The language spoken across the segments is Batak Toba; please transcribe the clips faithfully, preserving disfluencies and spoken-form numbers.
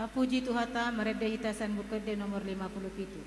Puji Tuhanta, marende hita sian Buku Ende nomor lima puluh pitu.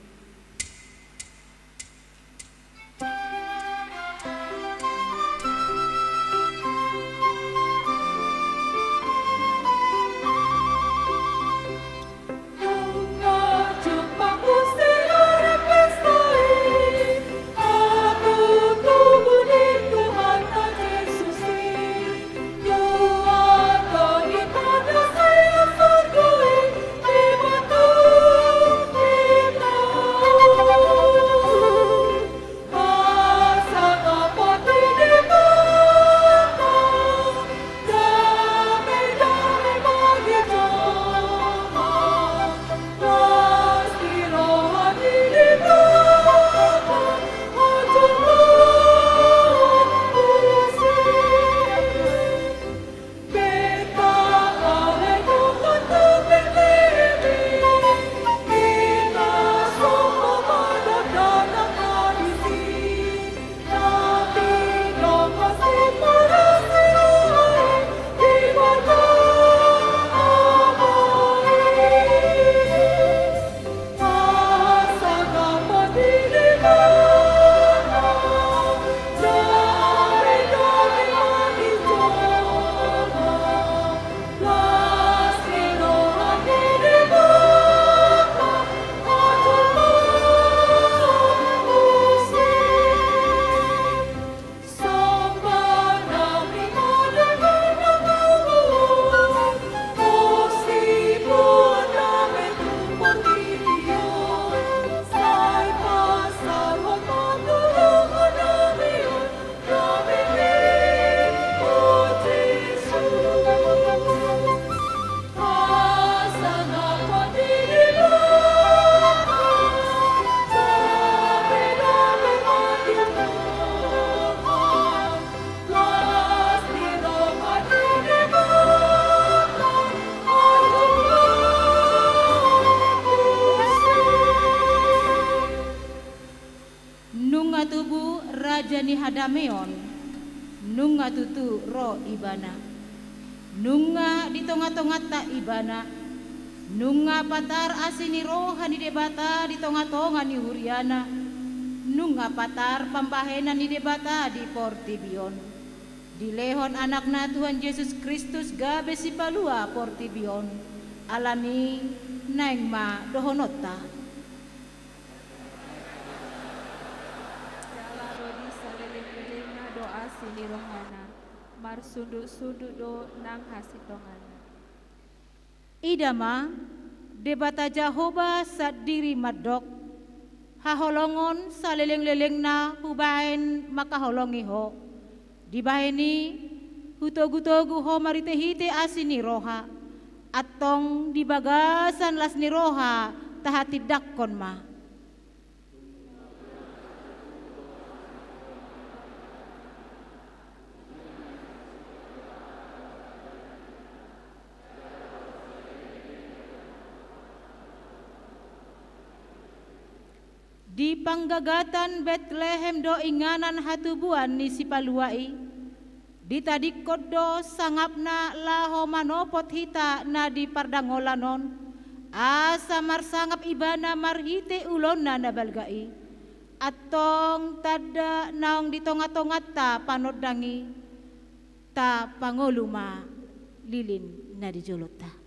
Nunga tubu Raja ni Hadameon, nunga tutu ro Ibana. Nunga di tongatonganta Ibana, nunga patar asi ni roha ni Debata di tongatonga ni huriaNa, nunga patar pambahenan ni Debata di portibi on. Dilehon AnakNa Tuhan Jesus Kristus gabe sipalua portibi on. Alani i naeng ma dohononta. Jala ro di salelenglelengna do asi ni rohaNa, marsundutsundut do nang hasintonganna. Ida ma, Debata Jahowa sandiri mandok, haholongon salelenglelengna hubahen mangkaholongi ho. Dibahen i, hutogutogu ho marhitehite asi ni roha, antong di bagasan las ni roha tahatindangkon ma. Di panggagatan Betlehem do inganan hatubuan ni Sipalua i. Ditadingkon do sangapna laho manopot hita na di pardangolan on, asa marsangap Ibana marhite ulaonna na balga i. Antong tanda naung di tongatonganta panondang i, tapangolu ma lilin na di jolonta.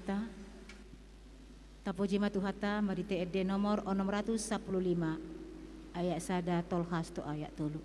Ta-, tapuji ma Tuhanta, marhite ende nomor onom ratus sampulu lima, ayat sada tolhas tu ayat tolu.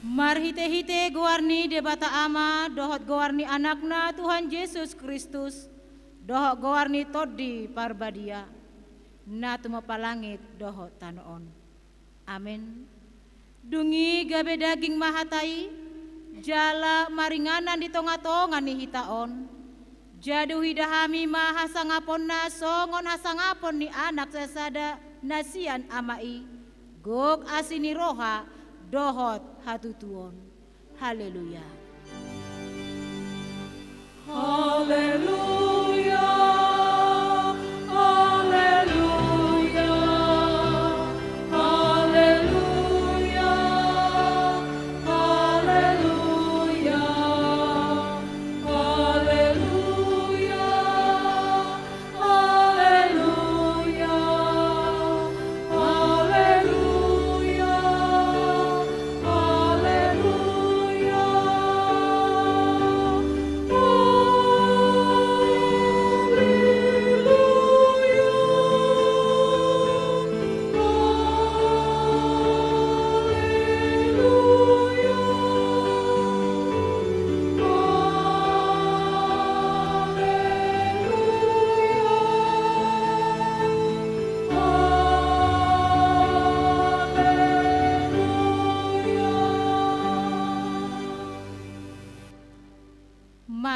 Marhitehite goar ni Debata Ama dohot goar ni Anakna Tuhan Jesus Kristus, dohot goar ni Tondi Parbadia, na tumompa langit dohot tano on. Amen. Dung i gabe daging ma hata i, jala maringanan di tongatonga ni hita on. Jadi huida hami ma hasangaponna songon hasangapon ni anak sasada na sian ama i, gok asi ni roha dohot hatutuon. Haleluya. Haleluya, haleluya, haleluya, haleluya, haleluya, haleluya.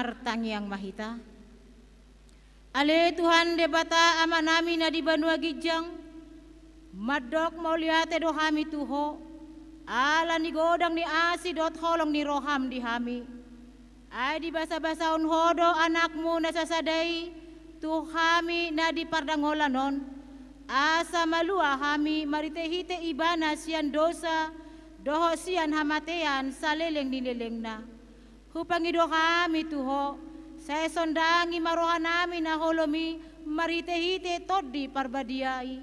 Martangiang ma hita. Ale Tuhan Debata Amanami na di banua ginjang, mandok mauliate do hami tu Ho, ala ni godang ni asi dohot holong ni roham di hami. Ai dibasabasahon Ho do Anakmu na sasada i tu hami na di pardangolan on, asa malua hami marhitehite Ibana sian dosa dohot sian hamatean saleleng ni lelengna. Hupangido hami tu Ho, sai sondangi ma rohanami na holom i marhitehite Tondi Parbadia i.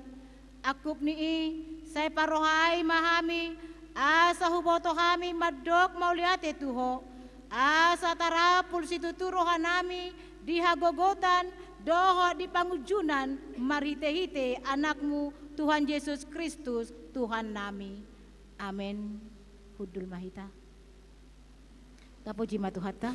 Angkup ni i, sai parrohai ma hami, asa huboto hami mandok mauliate tu Ho, asa tarapul situtu rohanami di hagogotan dohot di pangunjunan marhitehite Anakmu Tuhan Jesus Kristus Tuhannami. Amen. Hundul ma hita. Tapuji ma Tuhanta.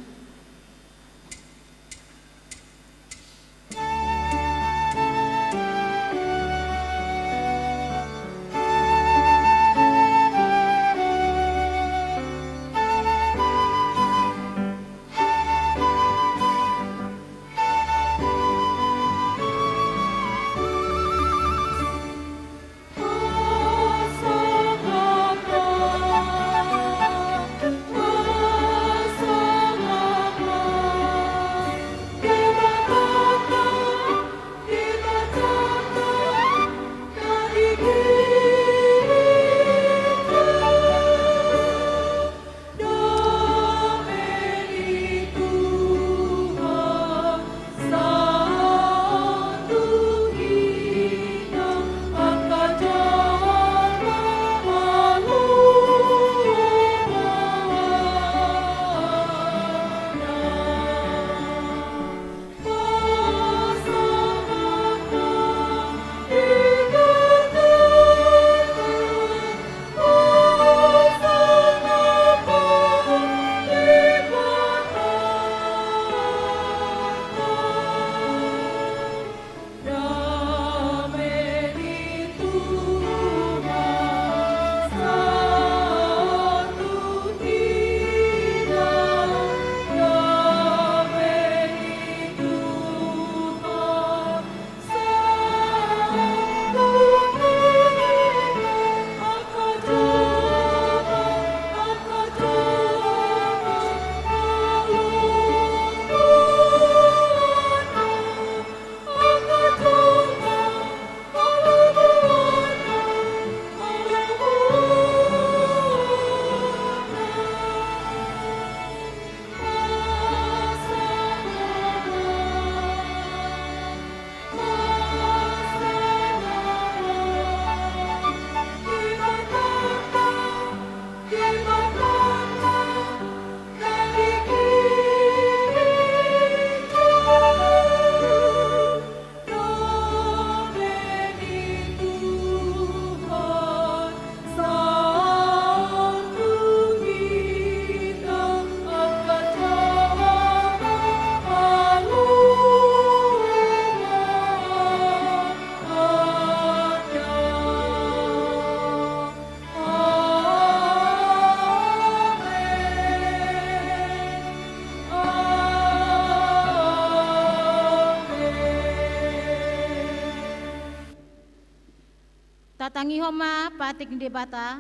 Tatangihon ma patik ni Debata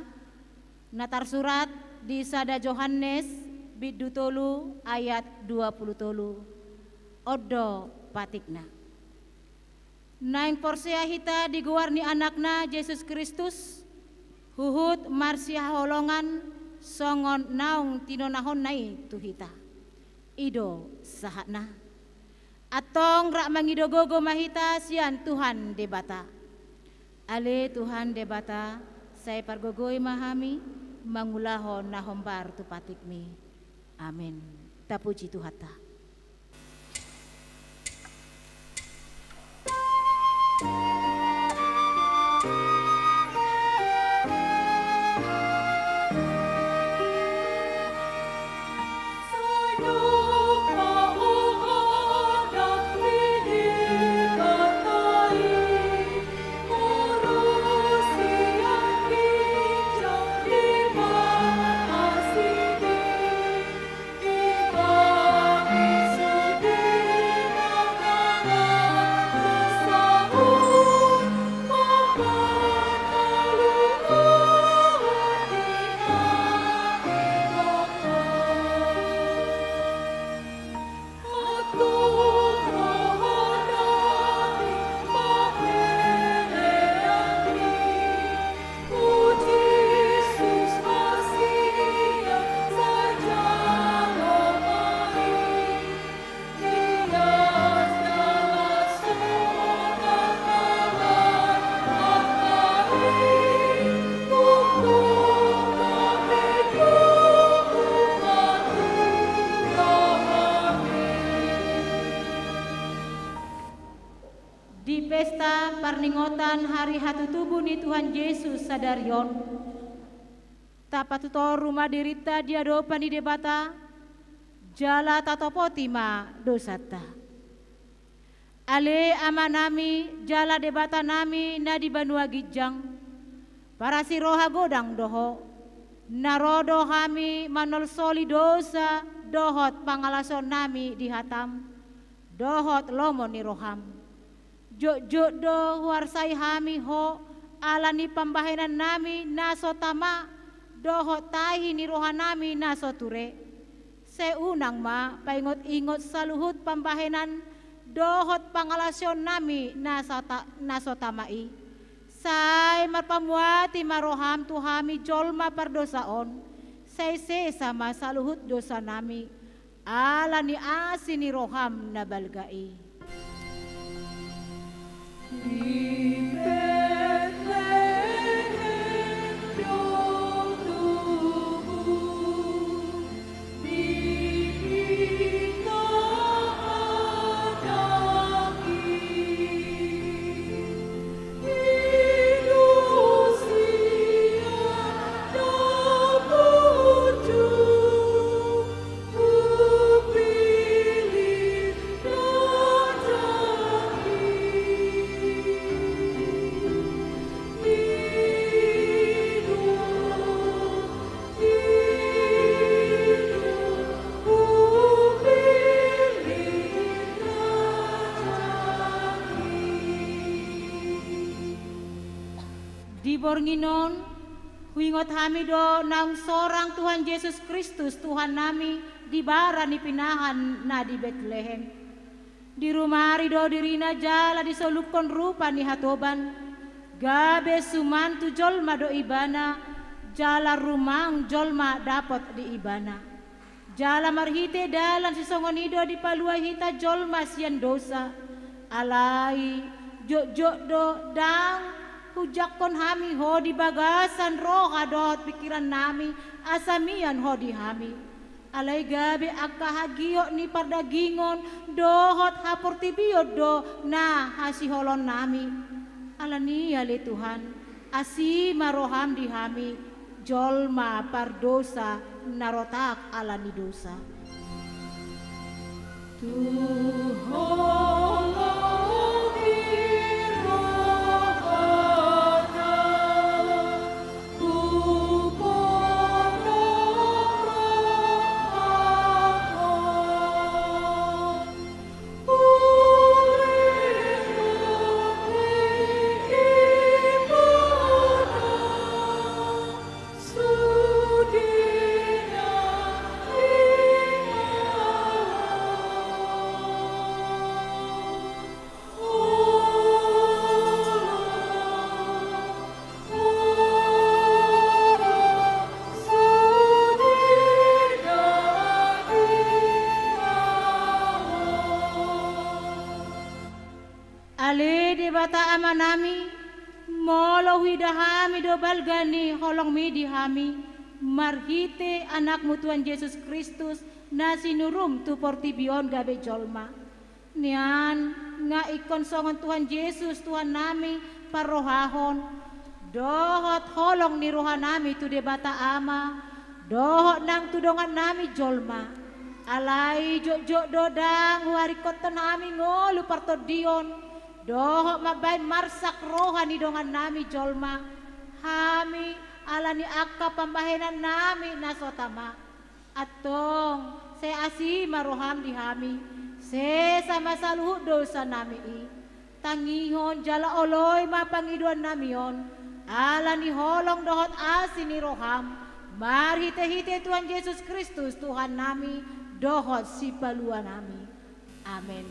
na tarsurat di sada Johannes bindu tolu ayat dua pulu tolu. On do patikna. Naeng porsea hita di goar ni Anakna Jesus Kristus, huhut marsihaholongan songon naung tinonahonna i tu hita. I do sahatna. Antong rap mangido gogo ma hita sian Tuhan Debata. Ale Tuhan Debata, sai pargogoi ma hami mangulahon na hombar tu patikmi. Amen. Tapuji Tuhanta. Di pesta parningotan hari hatutubu ni Tuhan Jesus sadari on, tapatutoru ma dirinta di adopan ni Debata, jala tatopoti ma dosanta. Ale Amanami, jala Debatanami na di banua ginjang, parasiroha godang do Ho, na ro do hami manolsoli dosa dohot pangalaosionnami di hataM, dohot lomo ni rohaM. Jotjot do huarsai hami Ho, ala ni pambahenannami na so tama, dohot tahi ni rohanami na so ture. Sai unang ma paingotingot saluhut pambahenan dohot pangalaosionnami na so ta-, na so tama i. Sai marpamuati ma rohaM tu hami jolma pardosa on, sai sesa ma saluhut dosanami, ala ni asi ni rohaM na balga i. Di borngin on, huingot hami do naung sorang Tuhan Jesus Kristus Tuhannami di bara ni pinahan na di Betlehem. Dirumari do dirina jala disolukhon rupa ni hatoban, gabe suman tu jolma do Ibana, jala rumang jolma dapot di Ibana. Jala marhite dalan sisongon i do dipalua hita jolma sian dosa. Alai jotjot do ndang hujangkon hami Ho di bagasan roha dohot pingkirannami, asa mian Ho di hami. Alai gabe angka hagiot ni pardagingon dohot haportibion do na hasiholonnami. Alani i ale Tuhan, asi ma roham di hami, jolma pardosa na rotak ala ni dosa. Ale Debata Amanami, molo huida hami do balga ni holongmi di hami, marhite Anakmu Tuhan Jesus Kristus, na sinurum tu portibi on gabe jolma. Nian, nga ingkon songon Tuhan Jesus Tuhannami parrohahon, dohot holong ni rohanami tu Debata Ama, dohot nang tu dongannami jolma. Alai jotjot do ndang huaringkothon hami ngolu partondion, dohot mambahen marsak roha ni dongannami jolma, hami ala ni angka pambahenannami na so tama. Antong, sai asi ma roham di hami, sesa ma saluhut dosanami i. Tangihon jala oloi ma pangidoannami on, ala ni holong dohot asi ni roham, marhitehite Tuhan Jesus Kristus Tuhannami dohot Sipaluanami. Amen.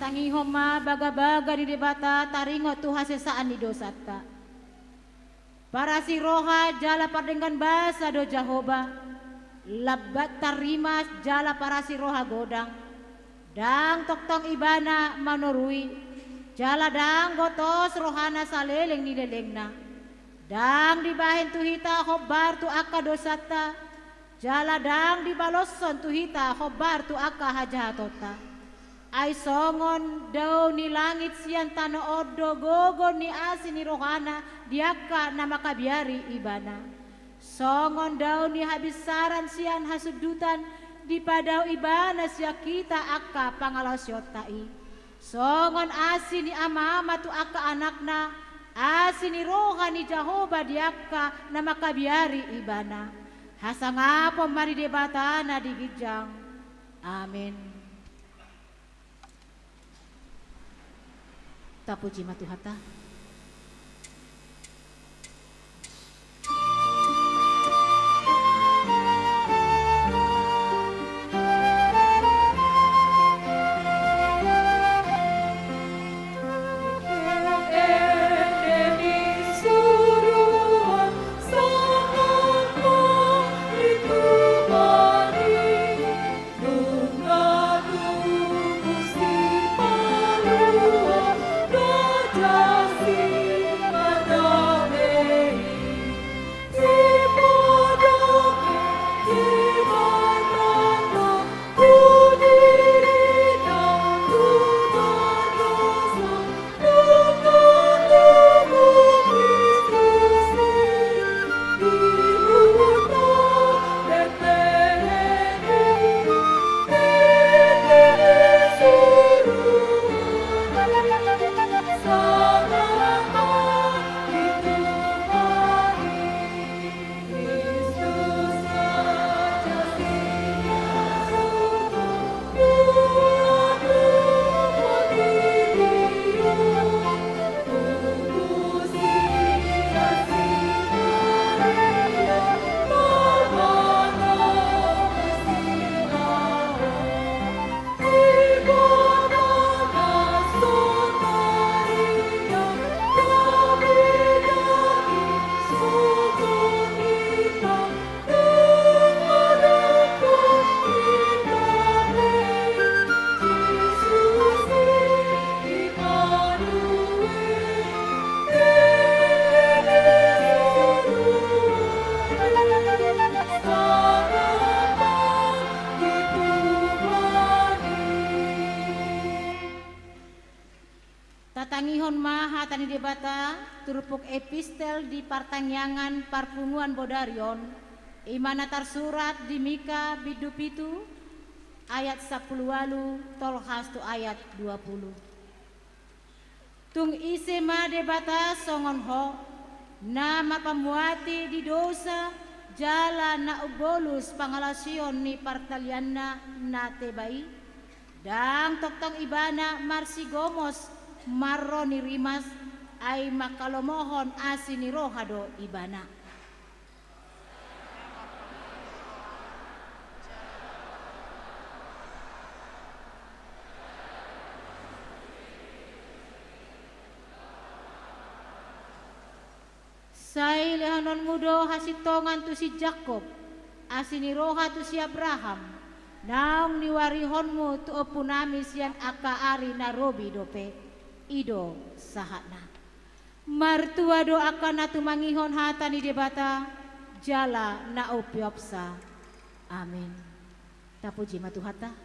Tangihon ma bagabaga ni Debata taringot tu hasesaan ni dosanta. Parasi roha jala pardenggan basa do Jahowa, lambat tarrimas jala parasi roha godang. Ndang tongtong Ibana manorui, jala ndang gotos rohana saleleng ni lelengna. Ndang dibahen tu hita hombar tu angka dosanta, jala ndang dibaloshon tu hita hombar tu angka hajahatonta. Ai songon dao ni langit sian tano on do gogo ni asi ni rohana di angka na mangkabiari Ibana. Songon dao ni habinsaran sian hasundutan dipadao Ibana sian hita angka pangalaosionta i. Songon asi ni amama tu angka anakna, asi ni roha ni Jahowa di angka na mangkabiari Ibana. Hasangapon ma di Debata na di ginjang. Amen. Tapuji ma Tuhanta. Tatangihon ma hata ni Debata, turpuk epistel di partangiangan parpunguan bodari on, i ma na tarsurat di Mika bindu pitu ayat sampulu ualu tolhas tu ayat dua pulu. Tung ise ma Debata songon Ho, na marpamuati di dosa, jala na umbolus pangalaosion ni partalianna na teba i? Ndang tongtong Ibana marsigomos marro ni rimas, ai manghalomohon asi ni roha do Ibana. Sai lehononmu do hasintongan tu si Jakob, asi ni roha tu si Abraham, naung niuarihonmu tu ompunami sian angka ari na robi dope. I do sahatna. Martua do angka na tumangihon hata ni Debata, jala na umpeopsa. Amen. Tapuji ma Tuhanta.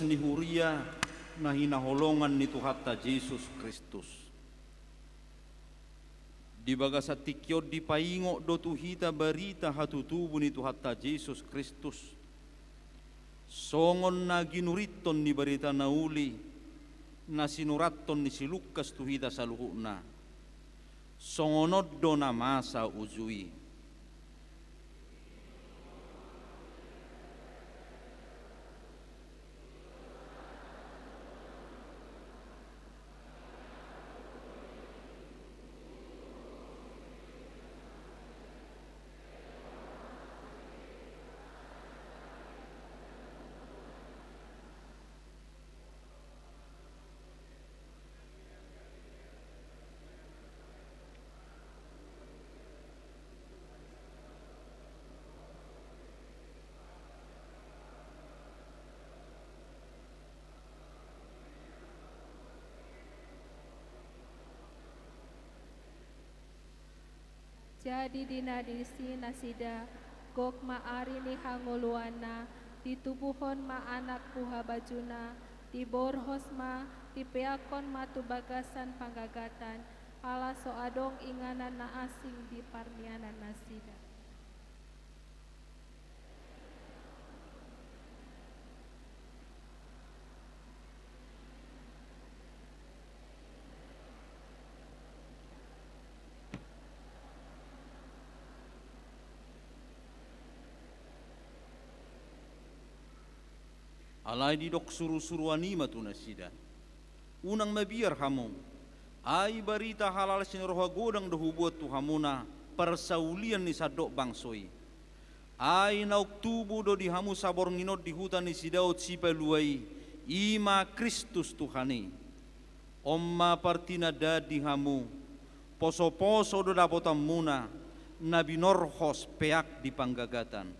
ni huria na hinaholongan ni Tuhanta Jesus Kristus. Di bagasan tingki on dipaingot do tu hita barita hatutubu ni Tuhanta Jesus Kristus, songon na ginurithon ni barita na uli na sinurathon ni si Lukas tu hita saluhutna. Songon on do na masa uju i. Jadi di na disi nasida, gok ma ari ni hangoluanna, ditubuhon ma anak tu habajuna, diborhos ma, dipeakhon ma tu bagasan panggagatan, ala so adong inganan na asing di parmianan nasida. Alai didok surusuruan i ma tu nasida: Unang mabiar hamu, ai barita halal sian roha godang do hubuat tu hamuna parsaulian ni sandok bangso i. Ai naung tubu do di hamu saborngin on di huta ni si Daud Sipalua i, i ma Kristus Tuhan i. On ma partinandaan di hamu: posoposo do dapotanmuna, na binorhos peak di panggagatan.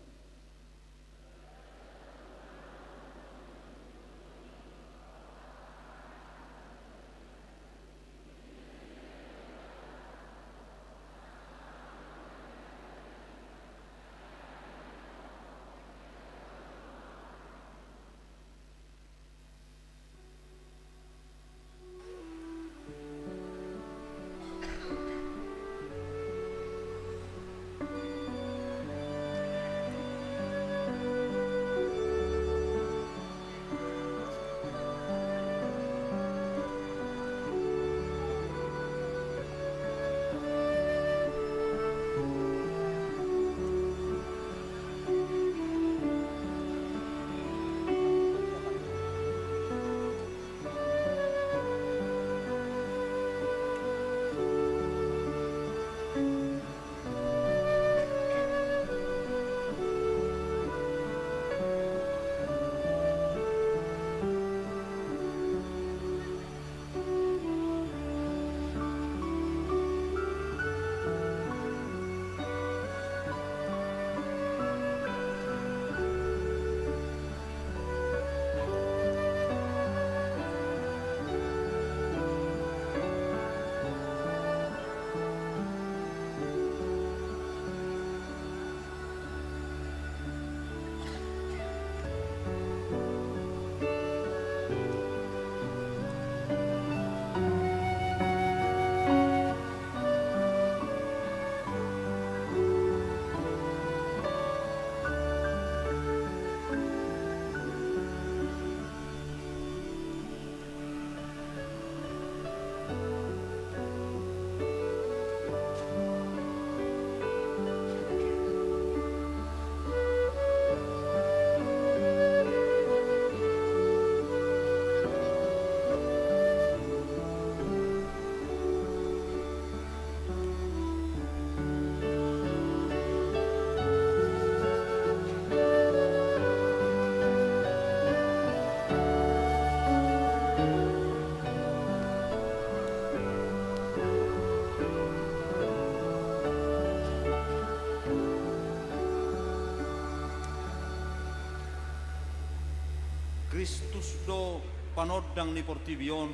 Kristus do panondang ni portibi on.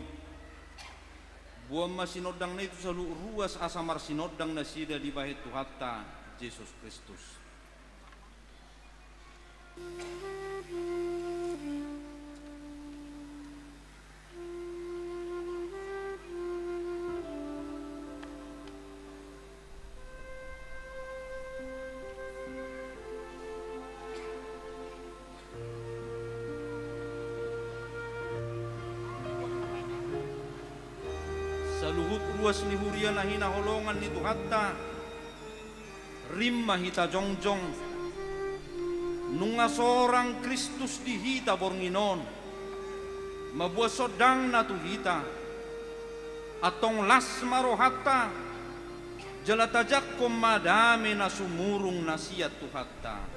Boan ma sinondangna i tu saluhut ruas asa marsinondang nasida dibahen Tuhanta Jesus Kristus. Boas ni huria na hinaholongan ni Tuhanta, rim ma hita jongjong. Nunga sorang Kristus di hita borngin on, mamboan sondangna tu hita. Antong las ma rohanta, jala tajangkon ma dame na sumurung na sian Tuhanta.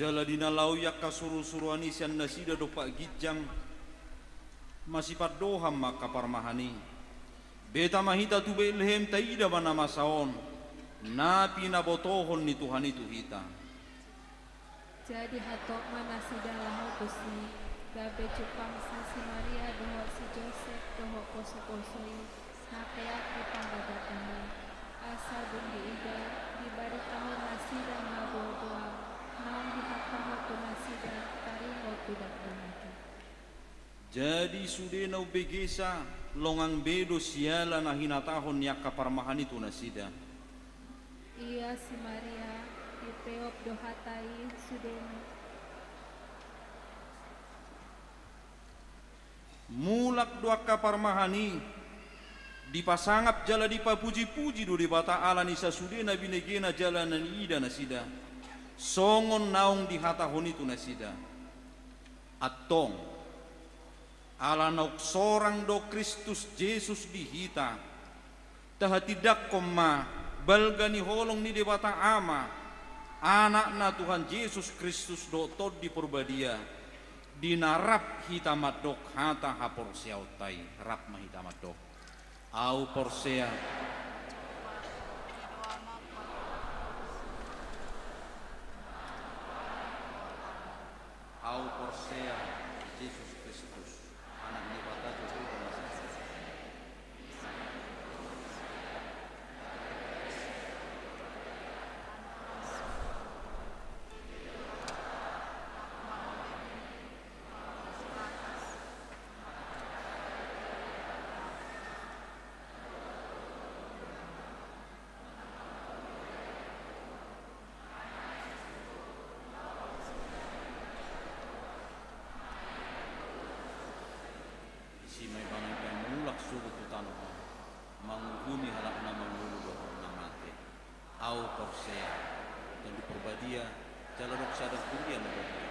Jala di na laho i angka surusuruan i sian nasida dompak ginjang, masipandohan ma angka parmahan i: Beta ma hita tu Betlehem, taida ma na masa on, na pinabotohon ni Tuhan i tu hita. Jadi hatop ma nasida laho tusi, gabe jumpangsa si Maria dohot si Josep dohot posoposo i, na peak di pambagatonna. Asa dung diida, dibaritahon nasida ma boaboa naung dihatahon tu nasida taringot tu dakdanak i. Jadi sude na umbegesa, longang be do siala na hinatahon ni angka parmahan i tu nasida. Ia si Maria, dipeop do hata i sudena. Mulak do angka parmahan i, dipasangap jala dipapujipuji do Debata ala ni sasude na binegena jala na niida nasida, songon naung dihatahon i tu nasida. Antong, ala naung sorang do Kristus Jesus di hita, tahatindangkon ma balga ni holong ni Debata Ama, Anakna Tuhan Jesus Kristus dohot Tondi Porbadia, di na rap hita mandok hata haporseaonta i. Rap ma hita mandok: Ahu porsea. Ahu porsea Jesus Kristus, Anak ni Debata Jahowa na sasintongna. Disi ma ibana i pe mulak sogot tu tano on, manguhumi halak na mangolu dohot na mate. Ahu porsea Tondi Porbadia, jala dohot sada Huria na badia,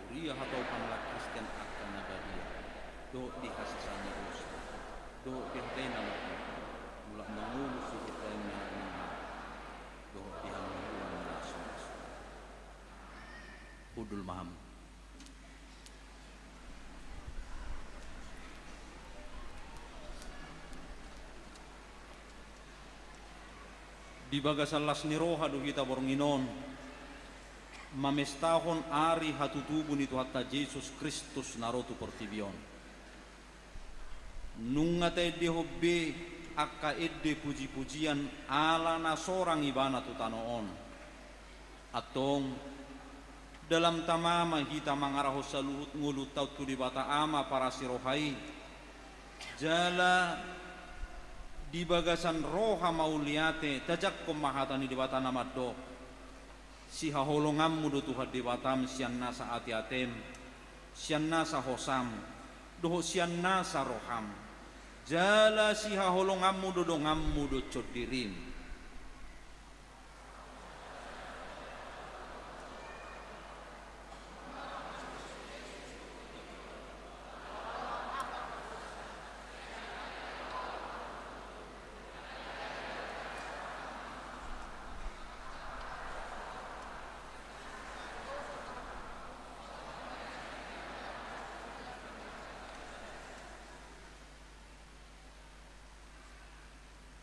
Huria Hatopan na Kristen angka na badia, dohot di hasesaan ni dosa, dohot di hata i na martua, mulak mangolu sogot bahen ni halak na mate, dohot di hangoluan na so masuk. Hundul ma hamu. Di bagasan las ni roha do hita borngin on mamestahon ari hatutubu ni Tuhanta Jesus Kristus na ro tu portibi on. Nunga taendehon be angka ende pujipujian ala na sorang Ibana tu tano on. Antong, dalam tama ma hita mangarahon saluhut ngolunta on tu Debata Ama parasi roha i, jala di bagasan roha mauliate tajangkon ma hata ni Debata na mandok: Sihaholonganmu do Tuhan Debatam sian nasa ateatem, sian nasa hosam, dohot sian nasa roham, jala sihaholonganmu do donganmu dohot dirim.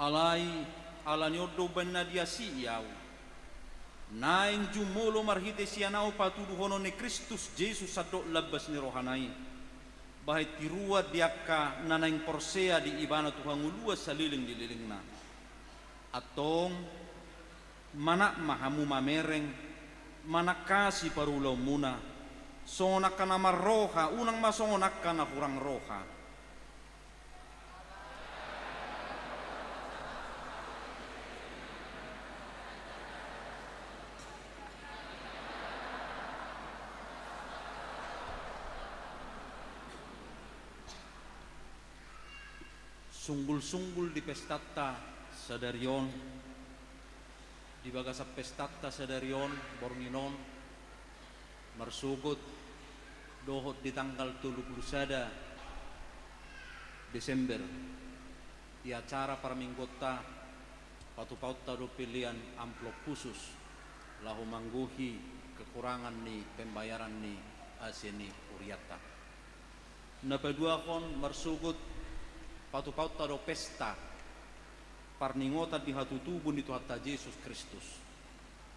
Alai, ala ni on do umbahen na diasii ahu, naeng jumolo marhite sian ahu patuduhonon ni Kristus Jesus sandok lambas ni rohana i, bahen tiruan di angka na naeng porsea di Ibana tu hangoluan saleleng ni lelengna. Antong, manat ma hamu mamereng, manangkasi parulaonmuna, songon angka na marroha, unang ma songon angka na hurang roha. Sunggulsunggul di pestanta sadari on, di bagasan pestanta sadari on, borngin on, marsogot dohot di tanggal tolu pulu sada Desember, di acara parmingguonta, patupaonta do pelean amplop khusus laho manggohi kekurangan ni pembayaran ni asi ni hurianta. Na paduahon, marsogot patupaonta do pesta parningotan di hatutubu ni Tuhanta Jesus Kristus.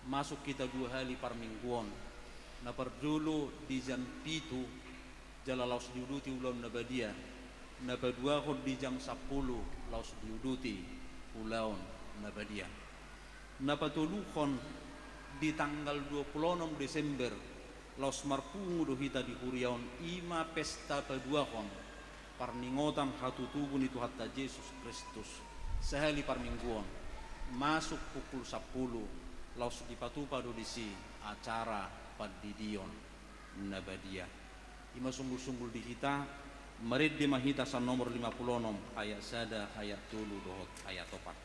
Masuk hita dua hali parmingguon. Na parjolo di jam pitu jala laos diuduti ulaon na badia. Na paduahon di jam sampulu laos diuduti ulaon na badia. Na patoluhon di tanggal dua pulu onom Desember, laos marpungu do hita di huria on, i ma pesta paduahon parningotan hatutubu ni Tuhanta Jesus Kristus, sahali parmingguon, masuk pukul sampulu, laos dipatupa do disi acara pandidion na badia. I ma sunggul-sunggul di hita, marende ma hita sian nomor lima pulu onom, ayat sada, ayat tolu dohot ayat opat.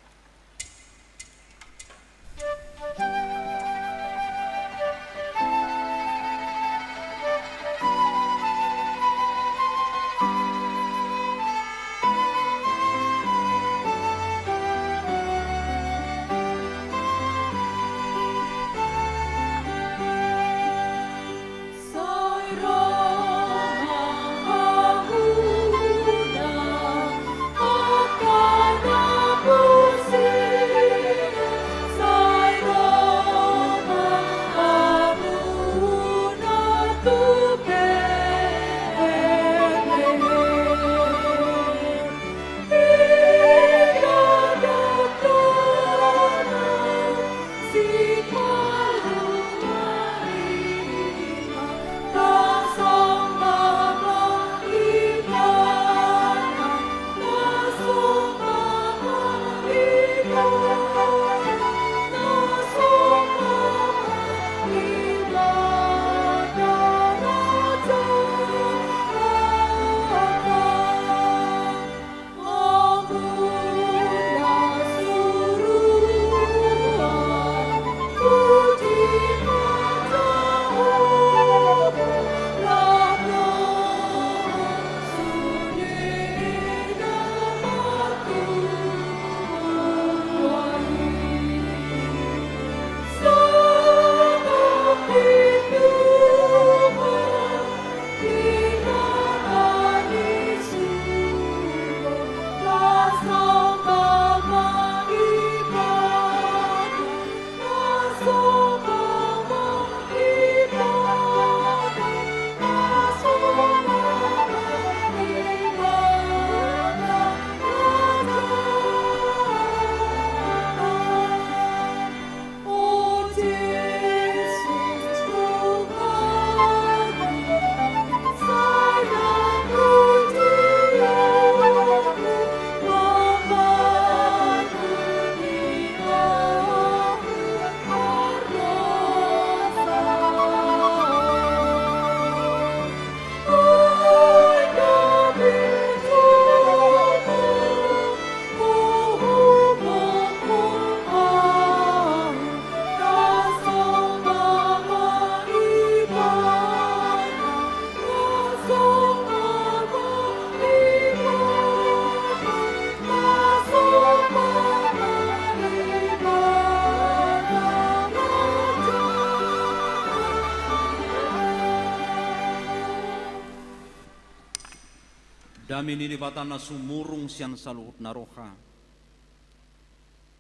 Dame ni Debata na sumurung sian saluhut na roha,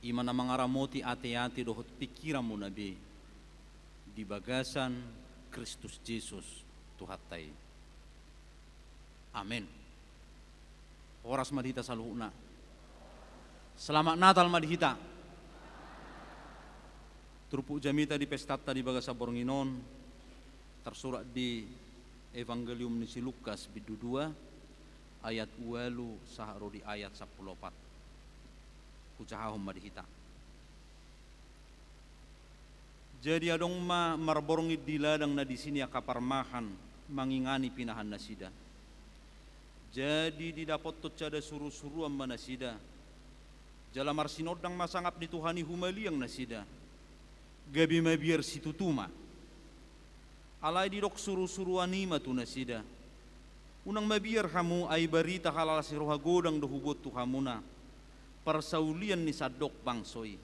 i ma na mangaramoti ateate dohot pingkiranmuna be di bagasan Kristus Jesus Tuhanta i. Amen. Horas ma di hita saluhutna. Selamat Natal ma di hita. Turpuk jamita di pestanta di bagasan borngin on tarsurat di Evangelium ni si Lukas bindu dua, ayat ualu sahat ro di ayat sampulu opat. Hujahahon ma di hita. Jadi adong ma marborngin di ladang na disi ni angka parmahan mangingani pinahan nasida. Jadi didapothon sada surusuruan ma nasida, jala marsinondang ma sangap ni Tuhan i humaliang nasida, gabe mabiar situtu ma. Alai didok surusuruan i ma tu nasida: Unang mabiar hamu, ai barita halala siroha godang do huboan tu hamuna, parsaulian ni sandok bangso i.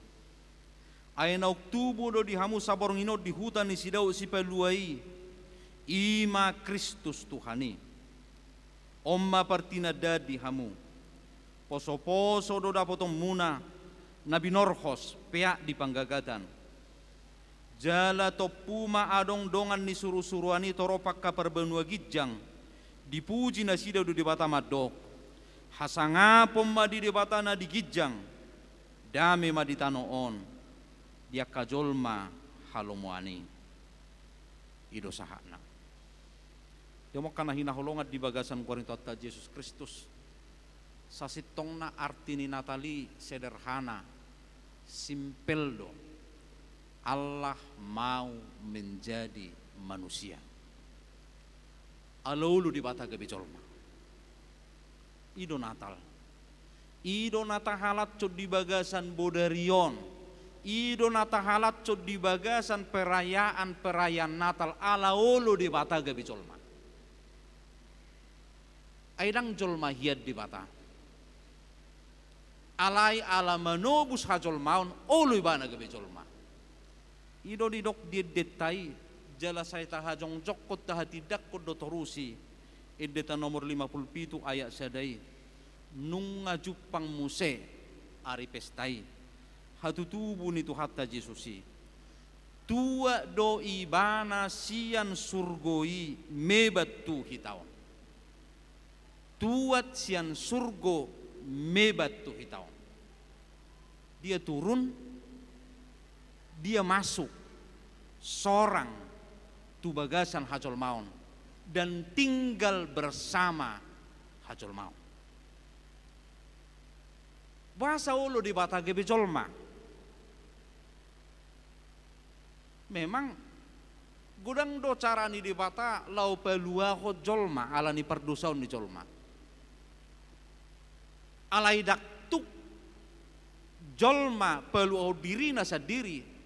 Ai naung tubu do di hamu saborngin on di huta ni si Daud Sipalua i, i ma Kristus Tuhan i. On ma partinandaan di hamu: Posoposo do dapotonmuna, na binorhos, peak di panggagatan. Jala tompu ma adong dongan ni surusuruan i torop angka parbanua ginjang, dipuji nasida do Debata mandok: Hasangapon ma di Debata na di ginjang, dame ma di tano on, di angka jolma halomoan i. I do sahatna. Di hamu angka na hinaholongan di bagasan goar ni Tuhanta Jesus Kristus, sasintongna arti ni Natal i sederhana, simpel do: Allah mau menjadi manusia. Ala olo Debata gabe jolma. I do Natal. I do na tahalashon di bagasan bodari on. I do na tahalashon di bagasan perayaan-perayaan Natal, ala olo Debata gabe jolma. Ai ndang jolma hian Debata. Alai ala manobus hajolmaon, olo Ibana gabe jolma. I do didok di endenta i, jala sai tahajongjongkon, tahatindangkon do torus i, Endenta nomor lima pulu pitu ayat sada i: Nunga jumpang muse ari pesta i, hatutubu ni Tuhanta Jesus i. Tuat do Ibana sian surgo i mebat tu hita on. Tuat sian surgo mebat tu hita on. Dia turun, dia masuk sorang tu bagasan hajolmaon dan tinggal bersama hajolmaon. Boasa olo Debata gabe jolma? Memang godang do cara ni Debata laho paluahon jolma ala ni pardosaon ni jolma. Alai ndang tuk jolma paluahon dirina sandiri.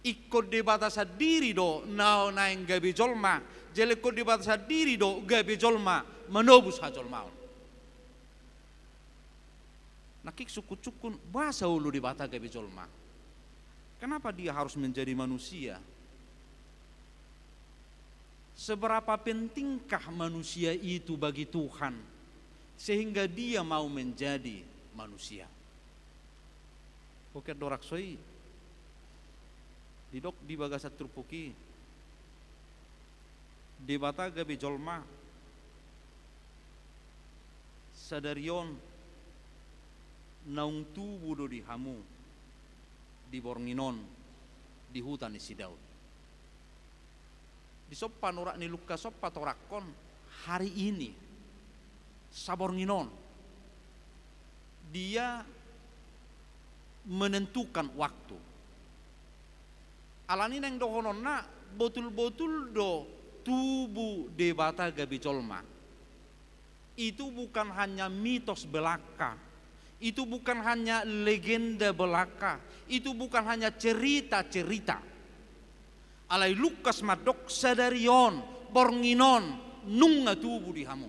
Ingkon Debata sandiri do na naeng gabe jolma, jala ingkon Debata sandiri do gabe jolma manobus hajolmaon. Nangkin sungkun-sungkun, boasa olo Debata gabe jolma? Kenapa Dia harus menjadi manusia? Seberapa pentingkah manusia itu bagi Tuhan, sehingga Dia mau menjadi manusia? Oke, dorang soi didok di bagasan turpuk i, Debata gabe jolma. Sadari on naung tubu do di hamu, di borngin on, di huta ni si Daud. Dison panurat ni Lukas on patorangkon hari ini, saborngin on. Dia menentukan waktu. Alani naeng dohononna, botul-botul do tubu Debata gabe jolma. Itu bukan hanya mitos belaka. Itu bukan hanya legenda belaka. Itu bukan hanya cerita-cerita. Alai Lukas mandok sadari on, borngin on, nunga tubu di hamu.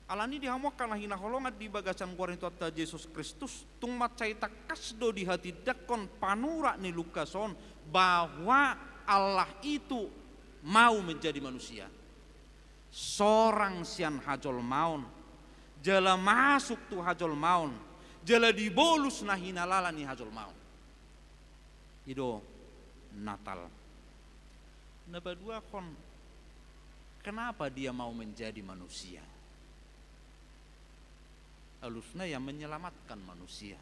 Alani di hamu angka na hinaholongan di bagasan goar ni Tuhanta Jesus Kristus, tung mansai tangkas do dihatindangkon panurat ni Lukas on bahwa Allah itu mau menjadi manusia. Sorang sian hajolmaon, jala masuk tu hajolmaon, jala dibolus na hinalala ni hajolmaon. I do Natal. Na paduahon, kenapa Dia mau menjadi manusia? Alusna, Ia menyelamatkan manusia.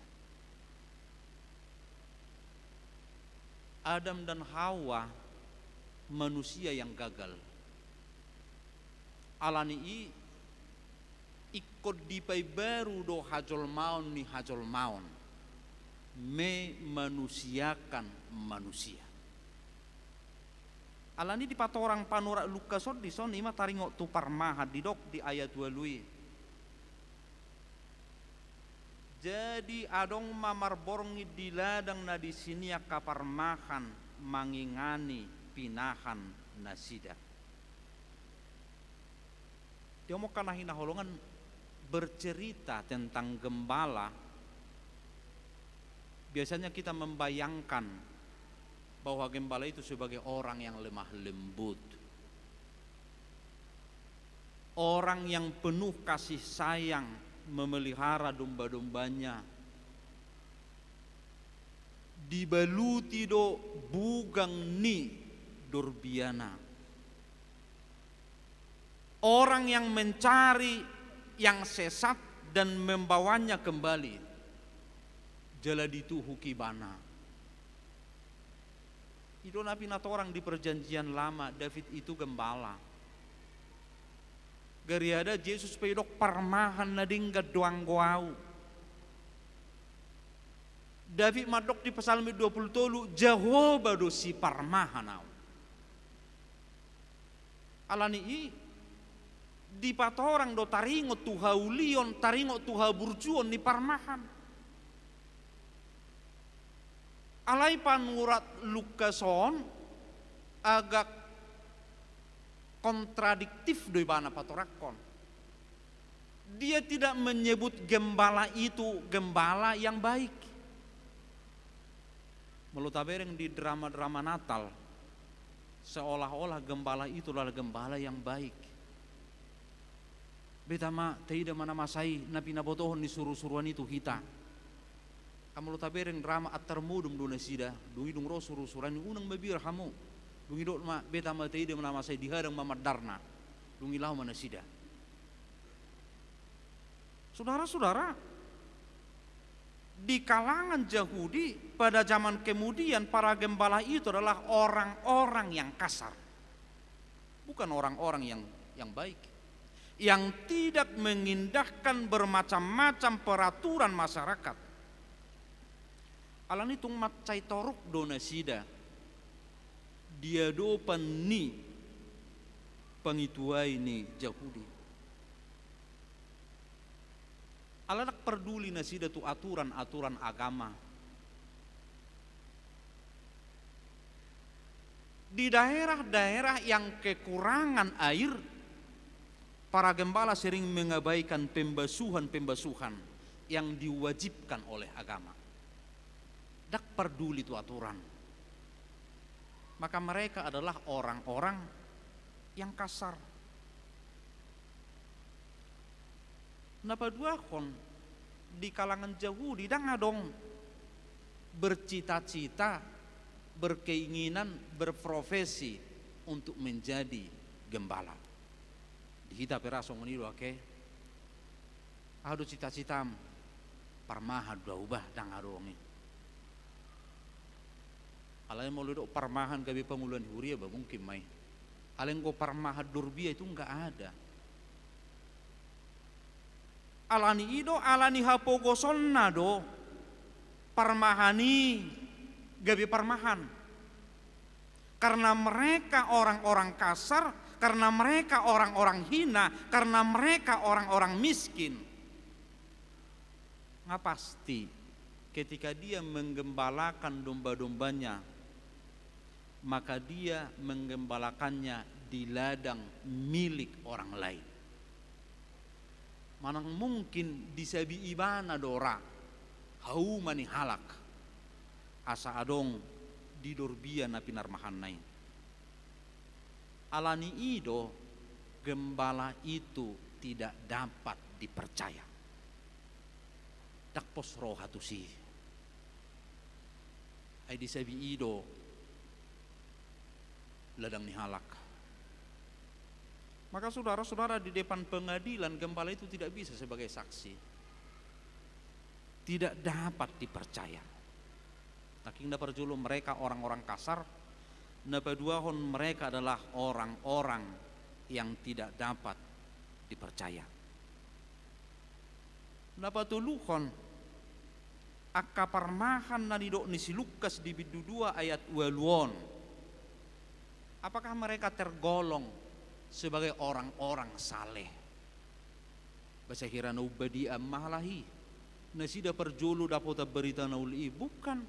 Adam dan Hawa manusia yang gagal. Alani i ingkon dipaimbaru do hajolmaon ni hajolmaon, memanusiakan manusia. Alani dipatorang panurat Lukas on dison, i ma taringot tu parmahan didok di ayat ualu i. Jadi adong ma marborngin di ladang na disi ni angka parmahan mangingani pinahan nasida. Di hamu angka na hinaholongan, bercerita tentang gembala Biasanya kita membayangkan bahwa gembala itu sebagai orang yang lemah lembut, orang yang penuh kasih sayang, memelihara domba-dombanya. Dibaluti do bugang ni dorbiana. Orang yang mencari yang sesat dan membawanya kembali, jala dituhuk ibana. I do na pinatorang di Perjanjian Lama, David itu gembala. Gariada Jesus pe didok, parmahan na denggan do anggo ahu. David mandok di Psalmen dua puluh tolu, Jahowa do siparmahan ahu. Alani i, dipatorang do taringot tu haulion, taringot tu haburjuon ni parmahan. Alai panurat Lukas on agak kontradiktif do ibana patorangkon. Dia tidak menyebut gembala itu gembala yang baik. Molo tabereng di drama-drama Natal, seolah-olah gembala itu adalah gembala yang baik. Beta ma, taida ma na masa i na pinabotohon ni surusuruan i tu hita. Kan molo tabereng drama, antar modom do nasida, dung i dung ro surusuruan i, unang mabiar hamu. Dung i didok ma, beta ma, taida ma na masa i, dihadang ma mandarna. Dung i laho ma nasida. Sudara-sudara, di kalangan Jahudi pada zaman kemudian, para gembala itu adalah orang-orang yang kasar. Bukan orang-orang yang, yang baik, yang tidak mengindahkan bermacam-macam peraturan masyarakat. Alani tung mansai toruk do nasida di adopan ni pangituai ni Jahudi. Ala ndang parduli nasida tu aturan-aturan agama. Di daerah-daerah yang kekurangan air, para gembala sering mengabaikan pembasuhan-pembasuhan yang diwajibkan oleh agama. Ndang parduli tu aturan. Maka mereka adalah orang-orang yang kasar. Na paduahon, di kalangan Jahudi ndang adong bercita-cita, berkeinginan, berprofesi untuk menjadi gembala. Di hita pe ra songon i do ate. Aha do cita-citam? Parmahan do ahu bah, ndang adong i. Alai molo didok parmahan gabe pangula ni huria, bah, mungkin ma i. Alai anggo parmahan dorbia itu nggak ada. Alani i do, alani hapogosonna do parmahan i gabe parmahan. Karena mereka orang-orang kasar, karena mereka orang-orang hina, karena mereka orang-orang miskin. Nga pasti, ketika dia menggembalakan domba-dombanya, maka dia menggembalakannya di ladang milik orang lain. Manang mungkin disabii ibana do ra hauma ni halak, asa adong di dorbia na pinarmahanna i. Alani i do gembala itu tidak dapat dipercaya. Ndang pos roha tusi. Ai disabii do ladang ni halak. Maka saudara-saudara, di depan pengadilan gembala itu tidak bisa sebagai saksi. Tidak dapat dipercaya. Nangkin na parjolo mereka orang-orang kasar, na paduahon mereka adalah orang-orang yang tidak dapat dipercaya. Na patoluhon, angka parmahan na nidok ni si Lukas di bindu dua ayat ualu on. Apakah mereka tergolong sebagai orang-orang saleh? Bahasa hira na umbadia ma halak i. Nasida parjolo dapotan barita na uli i, bukan.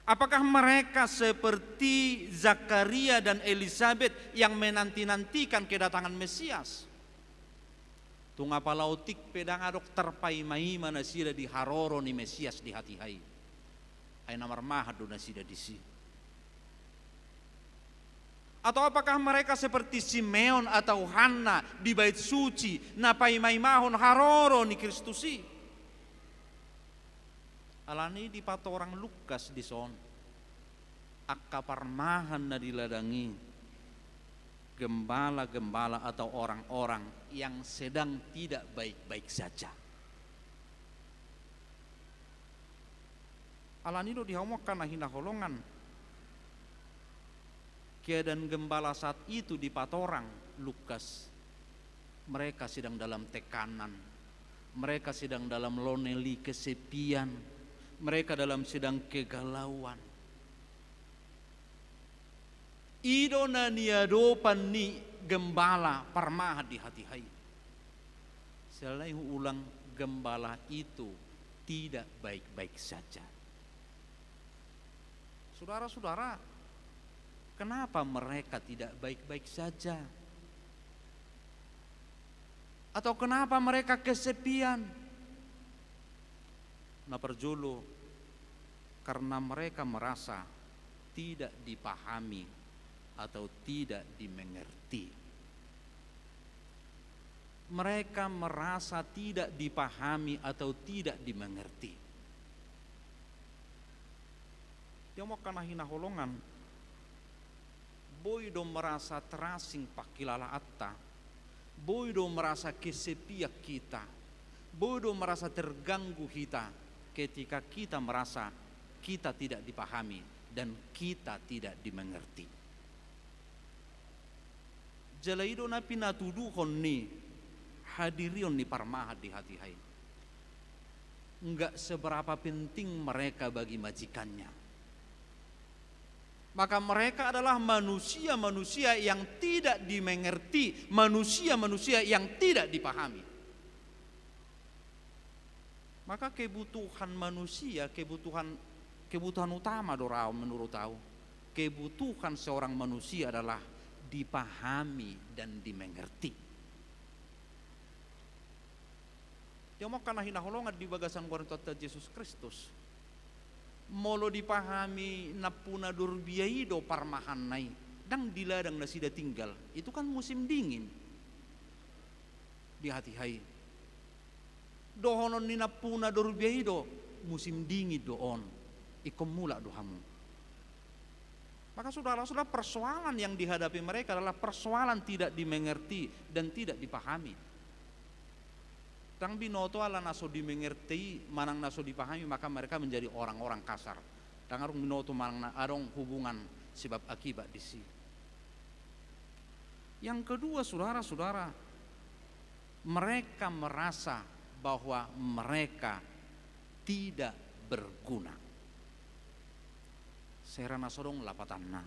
Apakah mereka seperti Zakaria dan Elisabet yang menanti-nantikan kedatangan Mesias? Tung apala otik pe ndang adong tarpaimaima nasida di haroro ni Mesias di hatiha i. Ai na marmahan do nasida disi. Atau apakah mereka seperti Simeon atau Hanna di Bait Suci, na paimaimahon haroro ni Kristus i? Alani i dipatorang Lukas dison angka parmahan na di ladang i, gembala-gembala atau orang-orang yang sedang tidak baik-baik saja. Alani do di hamu angka na hinaholongan, keadaan gembala saat itu dipatorang Lukas, mereka sedang dalam tekanan, mereka sedang dalam lonely, kesepian, mereka dalam sedang kegalauan. I do na niadopan ni gembala parmahan di hatiha i. Sekali lagi huulang, gembala itu tidak baik-baik saja. Sudara-sudara, kenapa mereka tidak baik-baik saja? Atau kenapa mereka kesepian? Na parjolo, karena mereka merasa tidak dipahami atau tidak dimengerti. Mereka merasa tidak dipahami atau tidak dimengerti. Di hamu angka na hinaholongan, boi do merasa terasing pangkilalaanta, boi do merasa kesepian hita, boi do merasa terganggu hita ketika kita merasa kita tidak dipahami dan kita tidak dimengerti. Jala i do na pinatuduhon ni hadirion ni parmahan di hatiha i. Nggak seberapa penting mereka bagi majikannya. Maka mereka adalah manusia-manusia yang tidak dimengerti, manusia-manusia yang tidak dipahami. Maka kebutuhan manusia, kebutuhan, kebutuhan utama do raon menurut au. Kebutuhan seorang manusia adalah dipahami dan dimengerti. Di hamu angka na hinaholongan di bagasan goar ni Tuhanta Jesus Kristus, molo dipahami nampuna Dorbia i do parmahanna i, ndang di ladang nasida tinggal, itu kan musim dingin di hatiha i. Dohonon ni nampuna Dorbia i do, musim dingin do on, ingkon mulak do hamu. Maka sudara-sudara, persoalan yang dihadapi mereka adalah persoalan tidak dimengerti dan tidak dipahami. Ndang binoto ala na so dimengerti manang na so dipahami maka mereka menjadi orang-orang kasar. Ndang adong binoto manang na adong hubungan sebab akibat disi. Yang kedua, sudara-sudara, mereka merasa bahwa mereka tidak berguna. Sai ra na so adong lapatanna.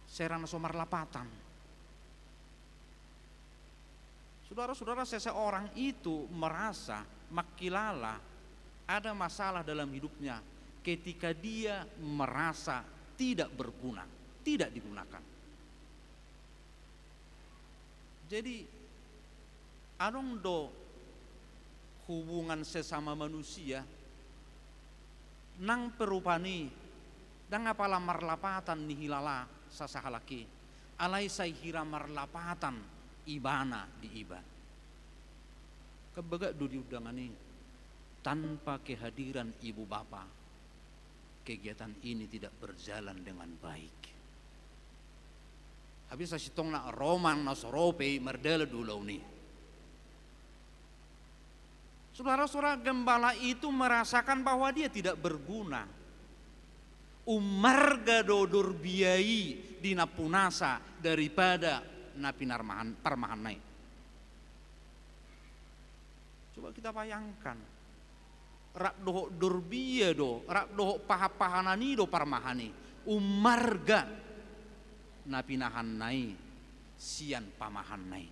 Sai ra na so marlapatan. Sudara-sudara, seseorang itu merasa, mangkilala ada masalah dalam hidupnya ketika dia merasa tidak berguna, tidak digunakan. Jadi, adong do hubungan sesama manusia, nang pe rupani, ndang apala marlapatan nihilala sasahalak i, alai sai hira marlapatan ibana di iba. Kan bagak do di undangan i, tanpa kehadiran ibu bapa, kegiatan ini tidak berjalan dengan baik. Habis sasintongna ro manang na so ro pe i, mardalan do ulaon i. Sudara-sudara, gembala itu merasakan bahwa dia tidak berguna. Ummarga do Dorbia i di nampunasa daripada na pinarmahan, parmahanna i. Coba kita bayangkan, rap dohot Dorbia do, rap dohot pahan-pahanan i do parmahan i, ummarga na pinahanna i sian pamahanna i.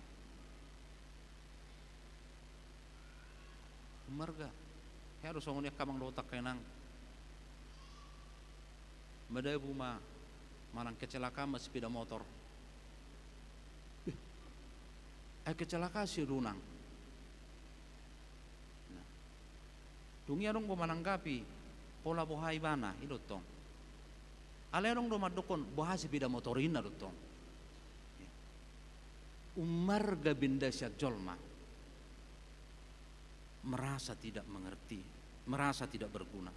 Ummarga, hea do songon i angka amang dohot angka inang. Madabu ma manang kecelakaan ma sepeda motor. Beh, Ai kecelakaan si Runang. Nah. Dung i adong do mananggapi, pola boha ibana, i do tong. Alai adong do mandokkon, boha sepeda motor i, ninna do tong. Ummarga benda sian jolma. Merasa tidak mengerti, merasa tidak berguna.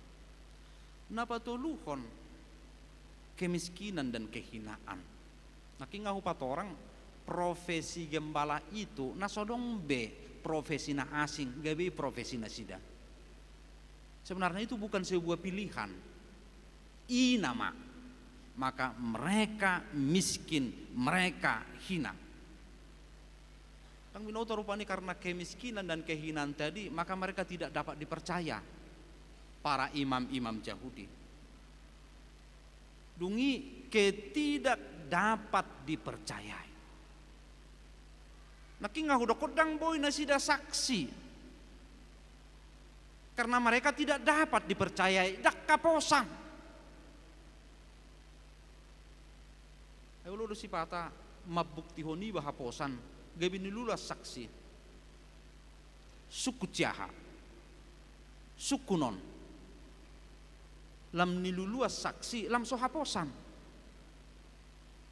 Na patoluhon, kemiskinan dan kehinaan. Nangkin nga hupatorang, profesi gembala itu na so adong be profesi na asing, gabe profesi nasida. Sebenarnya itu bukan sebuah pilihan. I nama. Maka mereka miskin, mereka hina. Ndang binoto rupani karena kemiskinan dan kehinaan tadi, maka mereka tidak dapat dipercaya para imam-imam Jahudi. Dung i ketidak dapat dipercayai. Nangkin nga hudokkon ndang boi nasida saksi. Karena mereka tidak dapat dipercayai, ndang haposan. Ai olo do sipata mambuktihon iba haposan, gabe niluluan saksi. Sungkun siaha. Sungkun on. Lam niluluan saksi, lam so haposan.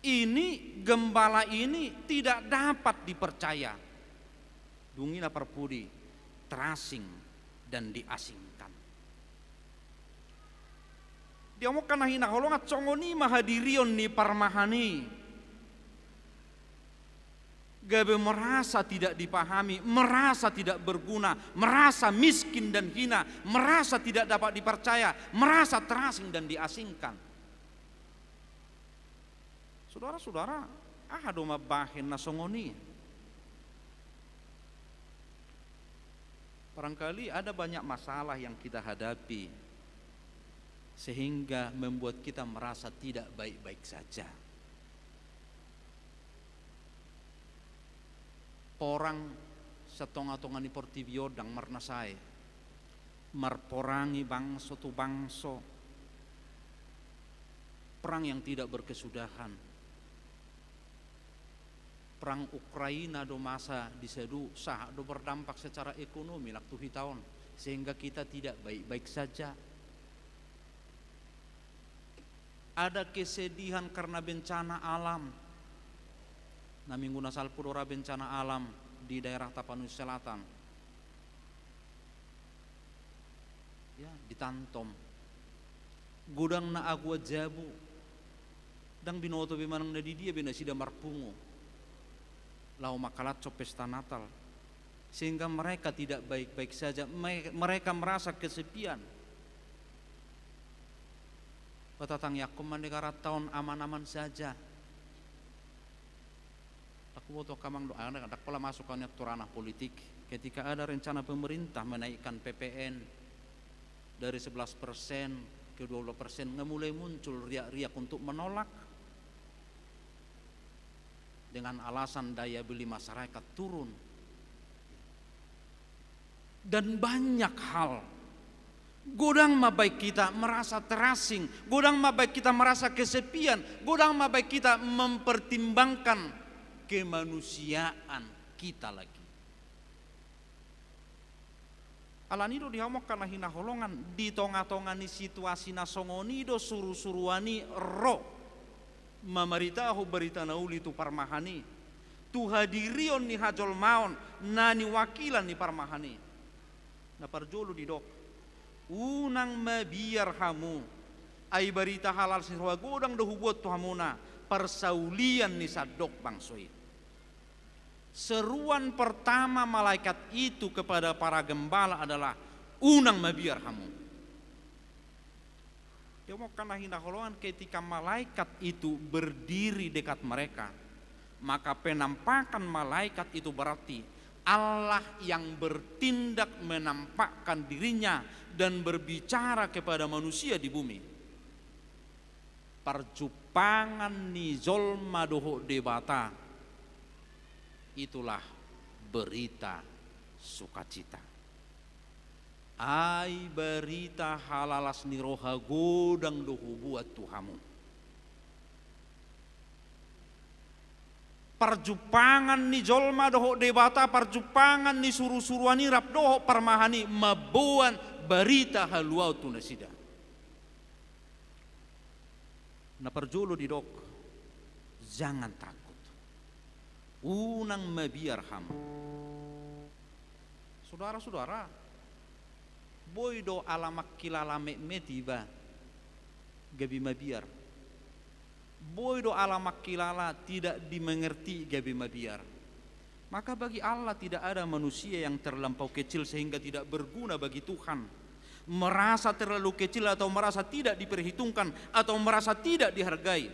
Ini, gembala ini tidak dapat dipercaya. Dung i na parpudi, terasing dan diasingkan. Di hamu angka na hinaholongan, songon i ma hadirion ni parmahan i. Gabe merasa tidak dipahami, merasa tidak berguna, merasa miskin dan hina, merasa tidak dapat dipercaya, merasa terasing dan diasingkan. Sudara-sudara, aha do mambahen na songon i? Barangkali ada banyak masalah yang kita hadapi sehingga membuat kita merasa tidak baik-baik saja. Porang sian tonga-tonga ni portibi on ndang marnasae, marporangi bangso tu bangso, perang yang tidak berkesudahan. Perang Ukraina do masa di sadun, sahat do berdampak secara ekonomi nang tu hita on, sehingga kita tidak baik-baik saja. Ada kesedihan karena bencana alam. Na minggu na salpu do ra bencana alam di daerah Tapanuli Selatan. Ya, di Tantom. Godang na agoan jabu. Ndang binoto be manang na di dia be nasida marpungu laho mangkalashon pesta Natal. Sehingga mereka tidak baik-baik saja. Me-, mereka merasa kesepian. Patatangiangkon ma negaranta on aman-aman saja. Ndang huboto angka amang dohot inang, ndang pola masuk au nian tu ranah politik. Ketika ada rencana pemerintah menaikkan P P N dari sebelas persen ke dua belas persen, nga mulai muncul riak-riak untuk menolak dengan alasan daya beli masyarakat turun. Dan banyak hal. Godang ma baen hita merasa terasing, godang ma baen hita merasa kesepian, godang ma baen hita mempertimbangkan kemanusiaan kita lagi. Alani do di hamu angka na hinaholongan, di tonga-tonga ni situasi na songon i do suru-suruan i ro mamaritahon barita na uli tu parmahan i, tu hadirion ni hajolmaon na niwakilan ni parmahan i. Na parjolo didok, unang mabiar hamu, ai barita halalas ni roha godang do hubuat tu hamuna, parsaulian ni sandok bangso i. Seruan pertama malaikat itu kepada para gembala adalah, unang mabiar hamu. Di hamu angka na hinaholongan, ketika malaikat itu berdiri dekat mereka, maka penampakan malaikat itu berarti Allah yang bertindak menampakkan dirinya dan berbicara kepada manusia di bumi. Parjumpangan ni jolma dohot Debata, itulah berita sukacita. Ai barita halalas ni roha godang do hubuat tu hamu. parjumpangan ni jolma dohot Debata, parjumpangan ni surusuruan i rap dohot parmahan i mamboan barita haluaon tu nasida. Na parjolo didok, jangan takut. Unang mabiar hamu. Sudara-sudara, boi do ala mangkilala metmet iba gabe mabiar. Boi do ala mangkilala tidak dimengerti gabe mabiar. Maka bagi Allah tidak ada manusia yang terlampau kecil sehingga tidak berguna bagi Tuhan. Merasa terlalu kecil atau merasa tidak diperhitungkan atau merasa tidak dihargai.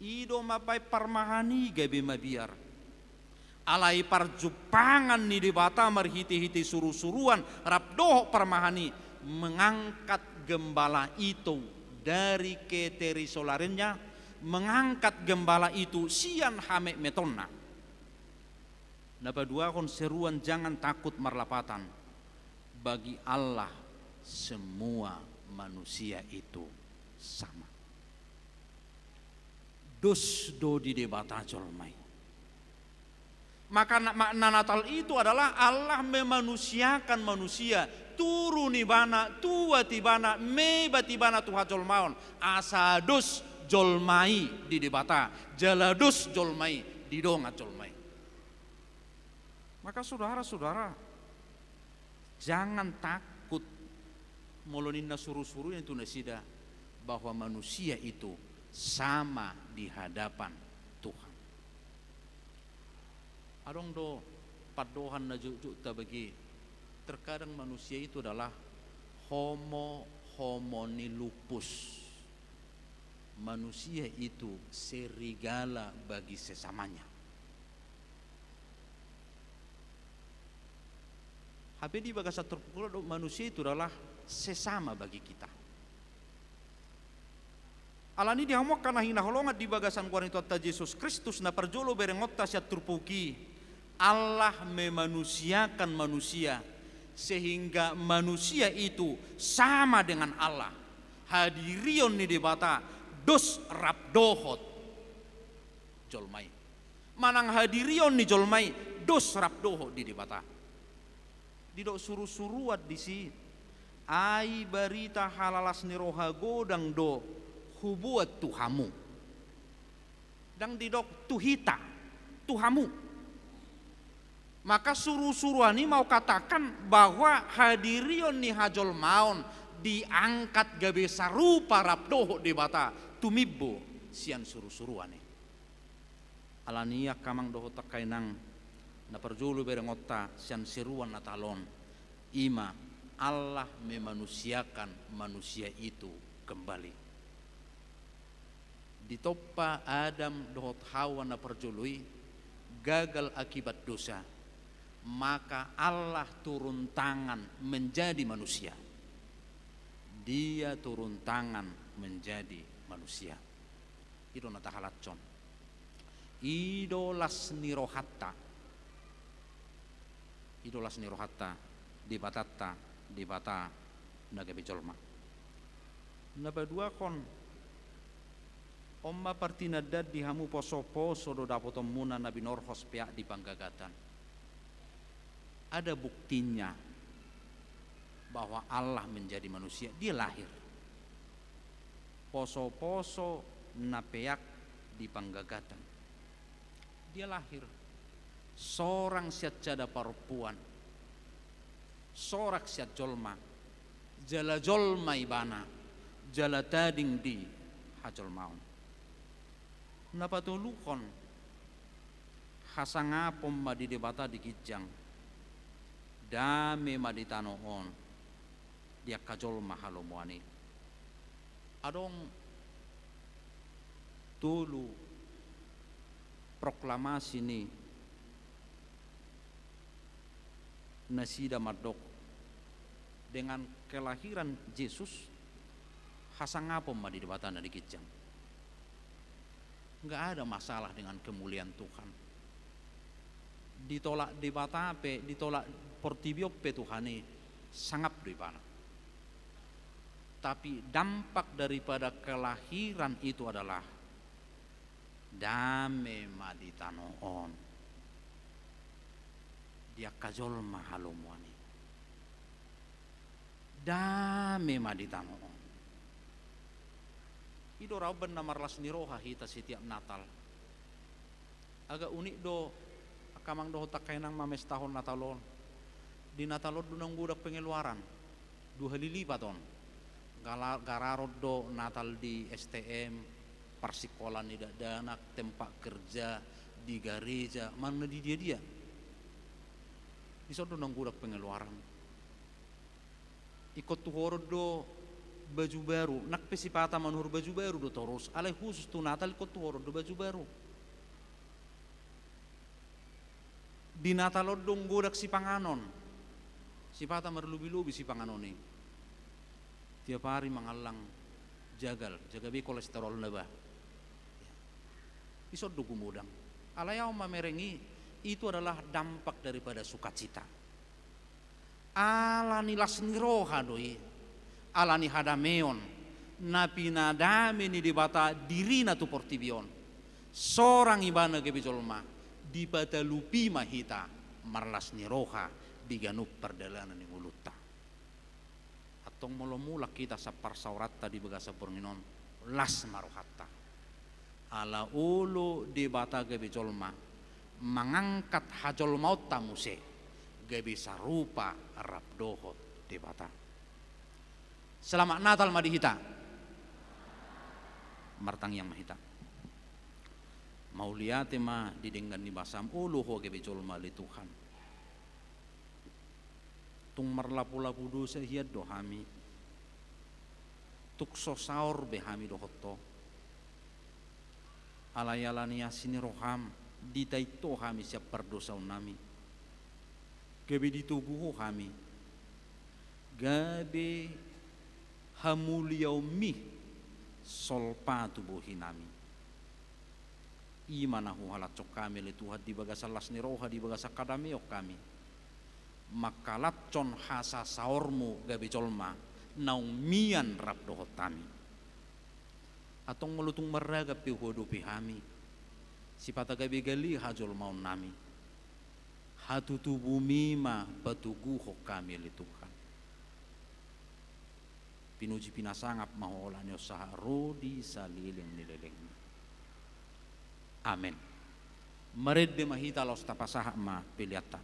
I do mambaen parmahan i gabe mabiar. Alai parjumpangan ni Debata marhitehite surusuruan rap dohot parmahan i mengangkat gembala itu dari keterisolariannya, mengangkat gembala itu sian hametmetonna. Na paduahon seruan jangan takut marlapatan. Bagi Allah semua manusia itu sama. Dos do di Debata jolma i. Maka na-, makna Natal itu adalah Allah memanusiakan manusia, turun ibana, tuat ibana, mebat ibana tu hajolmaon, asa dos jolma i di Debata, jala dos jolma i di dongan jolma i. Maka sudara-sudara, jangan takut molo ninna surusuruan i tu nasida bahwa manusia itu sama di hadapan Tuhan. Adong do pandohan na jotjot tabege, terkadang manusia itu adalah homo-homo ni lupus. Manusia itu serigala bagi sesamanya. Hape di bagasan turpuk on didok manusia itu adalah sesama bagi kita. Alani i di hamu angka na hinaholongan di bagasan goar ni Tuhanta Jesus Kristus, na parjolo berengonta sian turpuk i, Allah memanusiakan manusia, sehingga manusia itu sama dengan Allah. Hadirion ni Debata dos rap dohot jolma i. Manang hadirion ni jolma i dos rap dohot di Debata. Didok surusuruan disi, ai barita halalas ni roha godang do huboan tu hamu. Ndang didok tu hita, tu hamu. Maka surusuruan i mau katakan bahwa hadirion ni hajolmaon diangkat gabe sarupa rap dohot Debata, tumimbo sian surusuruan i. Alani i angka amang dohot angka inang, na parjolo berengonta sian seruan Natal on, i ma Allah memanusiakan manusia itu kembali. Ditompa Adam dohot Hawa na parjolo i gagal akibat dosa, maka Allah turun tangan menjadi manusia. Dia turun tangan menjadi manusia. I do na tahalashon. I do las ni rohanta. I do las ni rohanta, Debatanta, Debata na gabe jolma. Na paduahon, on ma partinandaan di hamu poso-poso do dapotonmuna na binorhos peak di panggagatan. Ada buktinya bahwa Allah menjadi manusia, dia lahir. Poso-poso na peak di panggagatan. Dia lahir. Sorang sian sada parompuan. Sorang sian jolma. Jala jolma ibana. Jala tading di hajolmaon. Na patoluhon, hasangapon ma di Debata di ginjang, dame ma di tano on, di angka jolma halomoan i. Adong tolu proklamasi ni nasida mandok, dengan kelahiran Jesus, hasangapon ma di Debata na di ginjang. Nggak ada masalah dengan kemuliaan Tuhan. Ditolak Debata pe, ditolak portibi on pe Tuhan i, sangap do ibana. Tapi dampak daripada kelahiran itu adalah Dame ma di tano on. Di angka jolma halomoan i. Dame ma di tano on. I do ra umbahen na marlas ni roha hita setiap Natal. Agak unik do, angka amang dohot angka inang, mamestahon Natal on. Di Natal on do naung godang pengeluaran. Dua hali lipat on. Gala-, gararon do Natal di S T M, parsingkolaan ni dakdanak, tempat kerja, di gareja, manang na di dia-dia. Dison do naung godang pengeluaran. Ingkon tuhoron do baju baru, nang pe sipata manuhor baju baru do torus, alai khusus tu Natal ingkon tuhoron do baju baru. Di Natal on dung godang sipanganon. Sipata marlobi-lobi sipanganon i. Tiap ari mangallang jagal, jaga be kolesterolna bah. Dison do gumodang. Alai ahu mamereng i, itu adalah dampak daripada sukacita. Ala ni las ni roha do i, ala ni hadameon, na pinadame ni Debata dirina tu portibi on. Sorang ibana gabe jolma, dipatalupi ma hita marlas ni roha di ganup pardalanan ni ngolunta. Antong molo mulak hita sian parsaoranta di bagasan borngin on, las ma rohanta. Ala olo Debata gabe jolma, mangangkat hajolmaonta muse, gabe sarupa rap dohot Debata. Selamat Natal ma di hita. Martangiang ma hita. Mauliate ma di denggan ni basaM, olo Ho gabe jolma ale Tuhan. Tung marlapu-lapu dosa hian do hami. Tung so saor be hami dohot Ho. Alai ala ni asi ni rohaM, ditait Ho hami sian pardosaonnami. Gabe ditogu Ho hami. Gabe hamuliaonMi solpa tu bohinami. I ma na huhalashon hami ale Tuhan di bagasan las ni roha, di bagasan hadameon hami. Mangkalashon hasasaorMu gabe jolma, naung mian rap dohot hami. Antong molo tung marragam pe huadopi hami, sipata gabe gale hajolmaonnami. HatutubuMi ma patoguhon hami ale Tuhan. Pinuji pinasangap ma Ho ala ni on sahat ro di saleleng ni lelengmi. Amen. Marende ma hita laos tapasahat ma peleanta.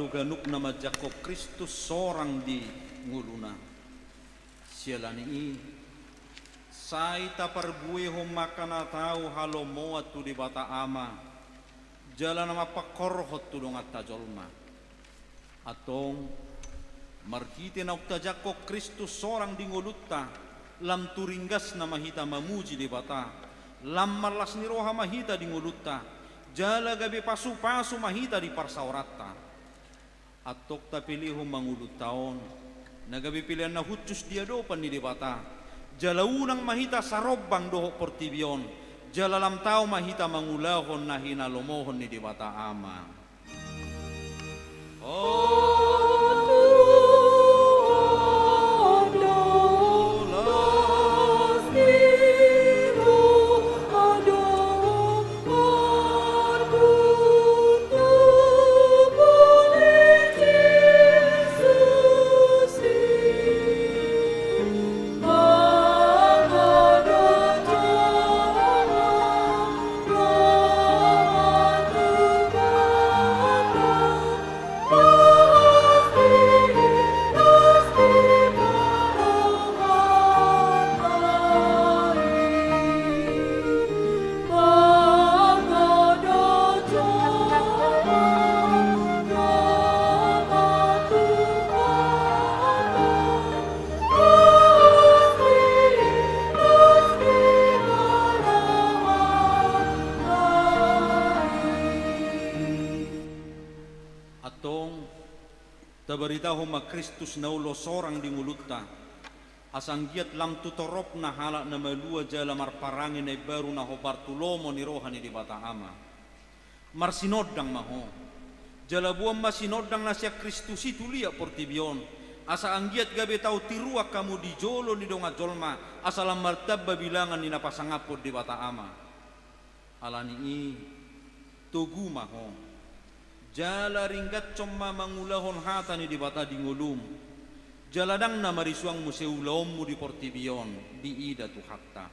Ganup na manjangkon Kristus sorang di ngoluna. Siala ni i, sai taparbuehon ma angka na tau halomoan tu Debata Ama, jala na mampangkorhon tu donganta jolma. Antong, marhite naung tajangkon Kristus sorang di ngolunta, lam tu ringgasna ma hita mamuji Debata, lam marlas ni roha ma hita di ngolunta, jala gabe pasupasu ma hita di parsaoranta. Antong tapelehon ma ngolunta on, na gabe pelean na hushus di adopan ni Debata, jala unang ma hita sarombang dohot portibi on, jala lam tau ma hita mangulahon na hinalomohon ni Debata Ama. Antong, tabaritahon ma Kristus na olo sorang di ngolunta, asa anggiat lam tu toropna halak na malua jala marparange na imbaru na hombar tu lomo ni roha ni Debata Ama. Marsinondang ma ho. Jala boan ma sinondang na sian Kristus i tu liat portibi on, asa anggiat gabe tau tiruan hamu di jolo ni dongan jolma, asa lam martamba bilangan ni na pasangaphon Debata Ama. Ala ni i, togu ma ho. Jala ringgathon ma mangulahon hata ni Debata di ngolum. Jala ndang na marisuang muse ulaonmu di portibi on, diida Tuhanta.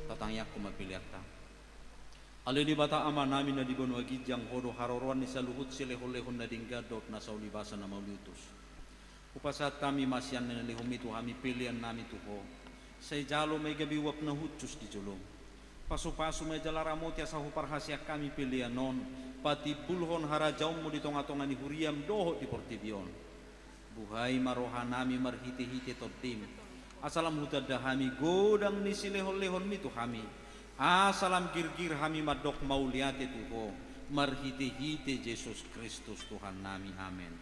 Tatangiangkon ma peleanta. Ale Debata Amanami na di banua ginjang, Ho do haroroan ni saluhut silehonlehon na denggan dohot na sauli basa na mauliutus. Hupasahat hami ma sian na nilehonmi tu hami peleannami tu Ho. Sai jalo ma i gabe uap na hushus di jolom. Pasupasu ma i jala ramoti asa huparhaseang hami pelean on patimbulhon harajaonmu di tongatonga ni huriam dohot di portibi on. Buhai ma rohanami marhitehite Tondim, asa lam hutanda hami godang ni silehonlehonmi tu hami, asa lam girgir hami mandok mauliate tu Ho, marhitehite Jesus Kristus Tuhannami. Amen.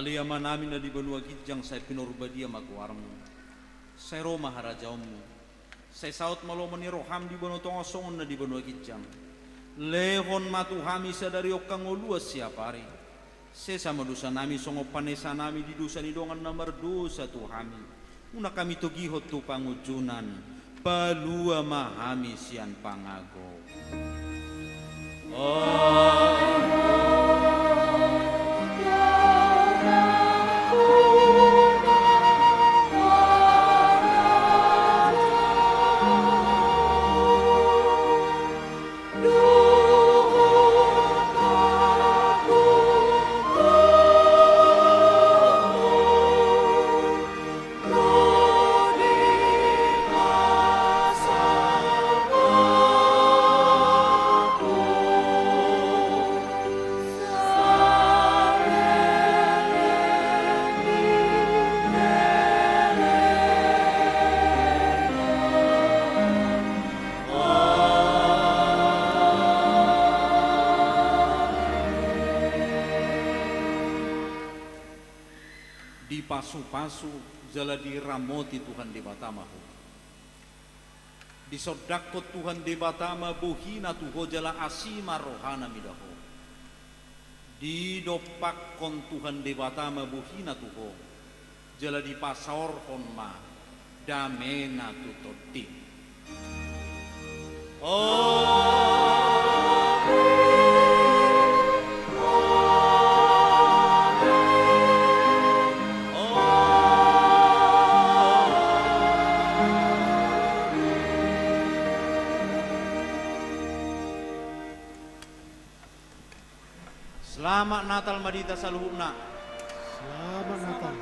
Ale Amanami na di banua ginjang, sai pinarbadia ma goarmu. Sai ro ma harajaonmu. Sai saut ma lomo ni roham di banua tonga songon na di banua ginjang. Lehon ma tu hami sadari on hangoluan siapari. Sesa ma dosanami songon panesanami di dosa ni dongan na mardosa tu hami. Unang hami togihon tu pangunjunan, palua ma hami sian pangago. Dipasupasu jala diramoti Tuhan Debata ma ho. Disondangkon Tuhan Debata ma bohina tu ho jala asi ma rohana mida ho. Didompakkon Tuhan Debata ma bohina tu ho, jala dipasaorhon ma damena tu tondim. Amen. Amen. Amen. Selamat Natal ma di hita saluhutna. Selamat Natal.